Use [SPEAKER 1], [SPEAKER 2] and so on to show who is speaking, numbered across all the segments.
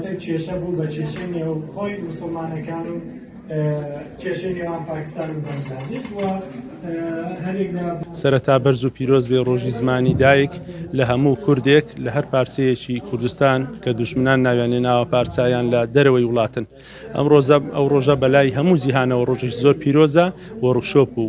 [SPEAKER 1] دواتر کێشە بوو بە کێشەی نێوخۆی موسڵمانەکان و کێشەی نێوان پاکستان و بەنگلادیش و هەرێک لە
[SPEAKER 2] سەرەتا بەرز و پیرۆز بێ ڕۆژی زمانی دایک لە هەموو کوردێک لە هەر پارچەیەکی کوردستان کە دوژمنان ناویان لێناوە پارچە یان لە دەرەوەی وڵاتن. ئەم ڕۆژە ئەو ڕۆژە بەلای هەموو جیهانەوە ڕۆژێکی زۆر پیرۆزە، وۆرکشۆپ و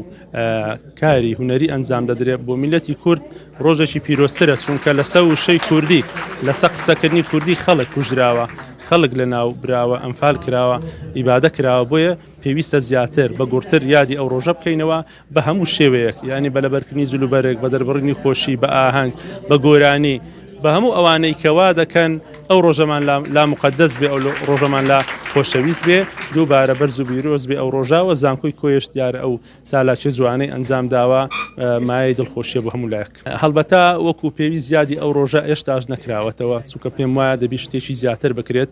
[SPEAKER 2] کاری هونەری ئەنجام دەدرێت. بۆ میللەتی کورد ڕۆژێکی پیرۆزترە، چونکە لەسەر وشەی کوردی، لەسەر قسەکردنی کوردی خەڵک کوژراوە، خەڵک لەناو براوە، ئەنفال کراوە، ئیبادە کراوە، بۆیە پێویستە زیاتر بە گوڕتر یادی ئەو ڕۆژە بکەینەوە بە هەموو شێوەیەک، یانی بە لەبەرکردنی جلوبەرگ، بە دەربڕینی خۆشی، بە ئاهەنگ، بە گۆرانی، بە هەموو ئەوانەی کە وا دەکەن ئەو ڕۆژەمان لا موقەدەس بێ، ئەو ڕۆژەمان لا خۆشەویست بێ، دووبارە بەرز و بیرۆز بێ ئەو ڕۆژە و زانکۆی کۆیەش دیارە ئەو چالاکیە جوانەی ئەنجام داوە مایەی دڵخۆشیە بۆ هەموو لایەک. هەڵبەتە وەکو پێویست یادی ئەو ڕۆژە ئێشتاش نەکراوەتەوە، چونکە پێم وایە دەبی شتێکی زیاتر بکرێت،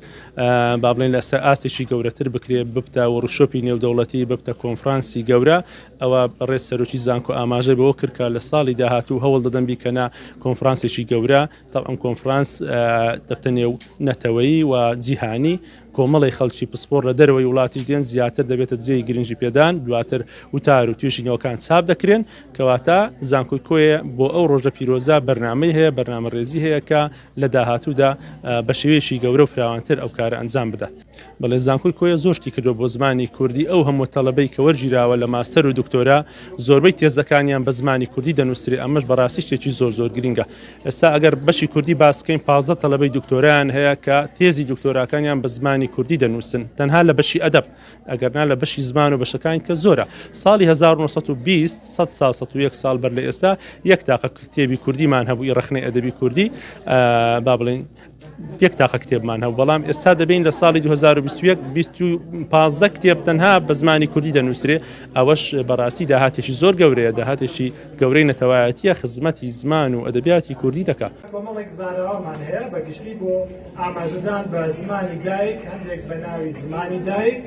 [SPEAKER 2] با بڵێین لەسەر ئاستێکی گەورەتر بکرێت، ببتە وۆرکشۆپی نێودەوڵەتی، ببتە کۆنفرانسی گەورە. ئەوە بەڕێز سەرۆکی زانکۆ ئاماژەی بەوە کرد کە لە ساڵی داهاتوو هەوڵ دەدەن بیکەنە کۆنفرانسێکی گەورە. تەبعەن کۆنفرانس دەبتە نێو نەتەوەیی و جیهانی، کۆمەڵی خەڵکی پسپۆڕ لە دەرەوەی وڵاتیش دێن، زیاتر دەبێتە جێی گرنگی پێدان، دواتر وتار و توێژینەوەکان چاپ دەکرێن. کەواتە زانکۆی کۆیە بۆ ئەو ڕۆژە پیرۆزە بەرنامەی هەیە، بەرنامە ڕێزی هەیە کە لە داهاتوودا بە شێوەیەکی گەورە و فراوانتر ئەو کارە ئەنجام بدات. بەڵێ زانکۆی کۆیە زۆر شتی کردووە بۆ زمانی کوردی، ئەو هەموو تەڵەبەی کە وەرگیراوە لە ماستەر و دکتۆرا زۆربەی تێزەکانیان بە زمانی کوردی دەنووسرێ، ئەمەش بەڕاستی شتێکی زۆر زۆر گرینگە. ئێستا ئەگەر بەشی کوردی باس بکەین 15 تەڵەبەی دکتۆرایان هەیە کە تێزی دکتۆراکانیان بە زمانی کوردی دەنووسن تەنها لە بەشی ئەدەب، ئەگەرنا لە بەشی زمان و بەشەکانی کە زۆرە. ساڵی 1920، 100 ساڵ 101 ساڵ بەر لە ئێستا یەک تاقە کتێبی کوردیمان هەبوو، ئی ڕەخنەی ئەدەبی کوردی، با بڵێین یەک تاقە کتێبمان هەبوو، بەڵام ئێستا دەبین لە ساڵی 2021 15 کتێب تەنها بە زمانی کوردی دەنووسرێ. ئەوەش بەڕاستی داهاتێکی زۆر گەورەیە، داهاتێکی گەورەی نەتەوایەتیە، خزمەتی زمان و ئەدەبیاتی کوردی دەکا.
[SPEAKER 1] کۆمەڵێک زاراوەمان هەیە بە گشتی بۆ ئاماژەدان بە زمانی دایک، هەندێک بە ناوی زمانی دایک.